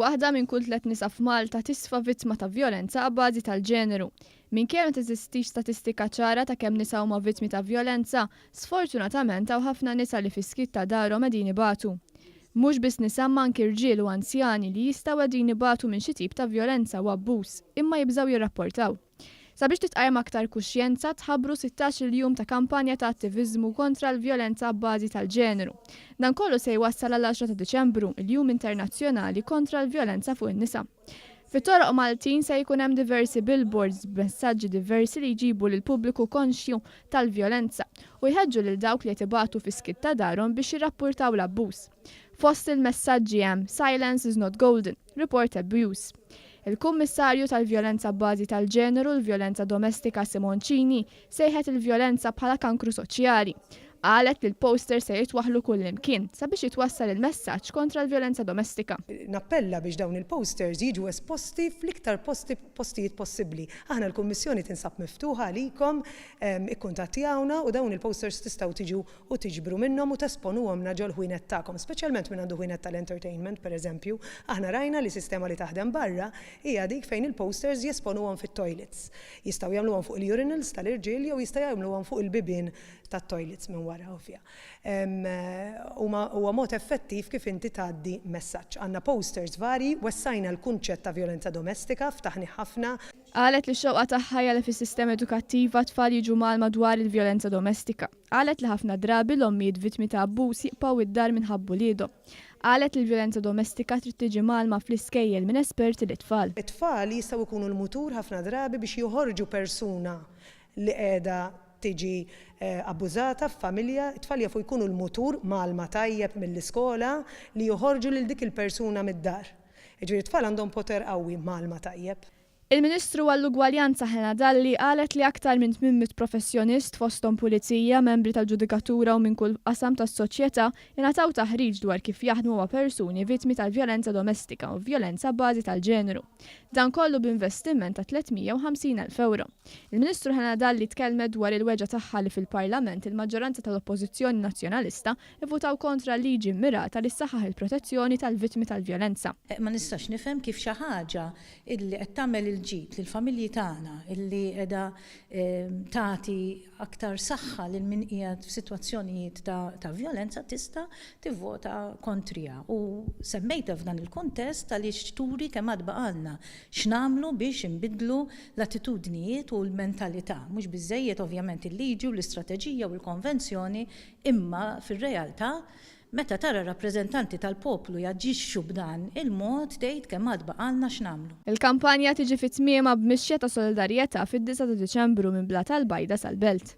Waħda minn kull tlett nisa f'Malta tisfa vittma ta' vjolenza abbażi tal-ġeneru. Minkejja ma teżistix statistika ċara ta' kemm nisa huma vittmi ta' vjolenza, sfortunatament hawn ħafna nisa li fis-skiet ta' darhom qegħdin ibatu. Mhux biss nisa imma anki rġiel u anzjani li jistgħu qegħdin ibatu minn xi tip ta' vjolenza u abbuż imma jibżgħu jirrapportaw. Sabiex titqajjem aktar kuxjenza, tħabbru sittax-il jum ta' kampanja ta' attiviżmu kontra l-vjolenza abbażi tal-ġeneru. Dan kollu se jwassal għall-għaxra ta' Diċembru, il-Jum Internazzjonali kontra l-Vjolenza fuq in-Nisa. Fit-toroq Maltin se jkun hemm diversi billboards b'messaġġi diversi li jġibu lill-pubbliku konxju tal-vjolenza u jħeġġu lil dawk li qed ibatu fis-skiet ta' darhom biex jirrappurtaw l-abbuż. Fost il-messaġġi hemm Silence is not golden. Report Abuse. Il-Kummissarju tal-Vjolenza Abbażi tal-Ġeneru u l-Vjolenza Domestika Simone Cini sejħet il-vjolenza bħala kankru soċjali. Qalet li l-posters se jitwaħħlu kullimkien sabiex jitwassal il-messaġġ kontra l-vjolenza domestika. Nappella biex dawn il-posters jiġu esposti fl-iktar posti postijiet possibbli. Aħna l-Kummissjoni tinsab miftuħa għalikom, ikkuntattjawna u dawn il-posters tistgħu tiġu u tiġbru minnhom u tesponuhomlna ġol-ħwienet tagħkom, speċjalment min għandu ħwienet tal-entertainment, per eżempju. Aħna rajna li sistema li taħdem barra hija dik fejn il-posters jesponuhom fit-toilets. Jistgħu jagħmluhom fuq il-urinals tal-irġiel jew jistgħu jagħmluhom fuq il-bibien tat-toilets minn wara ovvja. Huma huwa mod effettiv kif inti tgħaddi messaġġ. Għandna posters varji, wessajna l-kunċett ta' vjolenza domestika, ftaħnih ħafna. Qalet li x-xewqa tagħha hija li fis-sistema edukattiva t-tfal jiġu mgħallma dwar il-vjolenza domestika. Qalet li ħafna drabi l-ommijiet vittmi ta' abbuż jibqgħu id-dar minħabba uliedhom. Qalet li l-vjolenza domestika trid tiġi mgħallma fl-iskejjel minn esperti lit-tfal. It-tfal jistgħu jkunu l-mutur ħafna drabi biex joħorġu persuna li qiegħda tiġi abbużata f'familja. It-tfal jafu jkunu l-mutur, mgħallma tajjeb mill-iskola, li joħorġu lil dik il-persuna mid-dar. Jiġifieri t-tfal għandhom poter qawwi mgħallma tajjeb. Il-Ministru għall-Ugwaljanza Helena Dalli qalet li aktar minn 800 professjonist fosthom pulizija, membri tal-ġudikatura u minn kull qasam tas-soċjetà ingħataw taħriġ dwar kif jaħdmu ma' persuni vittmi tal-vjolenza domestika u vjolenza abbażi tal-ġeneru. Dan kollu b'investiment ta' 350,000 ewro. Il-Ministru Helena Dalli tkellmet dwar il-weġgħa tagħha li fil-Parlament il-maġġoranza tal-Oppożizzjoni Nazzjonalista ivvutaw kontra liġi mmirata li ssaħħaħ il-protezzjoni tal-vittmi tal-vjolenza. Ma nistax nifhem kif xi ħaġa illi qed tagħmel il-ġid lill-familji tagħna, illi qiegħda tagħti aktar saħħa lil min qiegħed f'sitwazzjonijiet ta' vjolenza tista' tivvota kontriha. U semmejtha f'dan il-kuntest għaliex turi kemm għad baqgħalna x'nagħmlu biex inbiddlu l-attitudnijiet u l-mentalità. Mhux biżżejjed ovvjament il-liġi u l-istrateġija u l-konvenzjoni imma fir-realtà Meta tara rappreżentanti tal-poplu jaġixxu b'dan il-mod tgħid kemm għad baqgħalna x'nagħmlu. Il-kampanja tiġi fi tmiemha b'mixja ta' solidarjetà fid-disgħa ta' Diċembru minn Blata l-Bajda sal-Belt.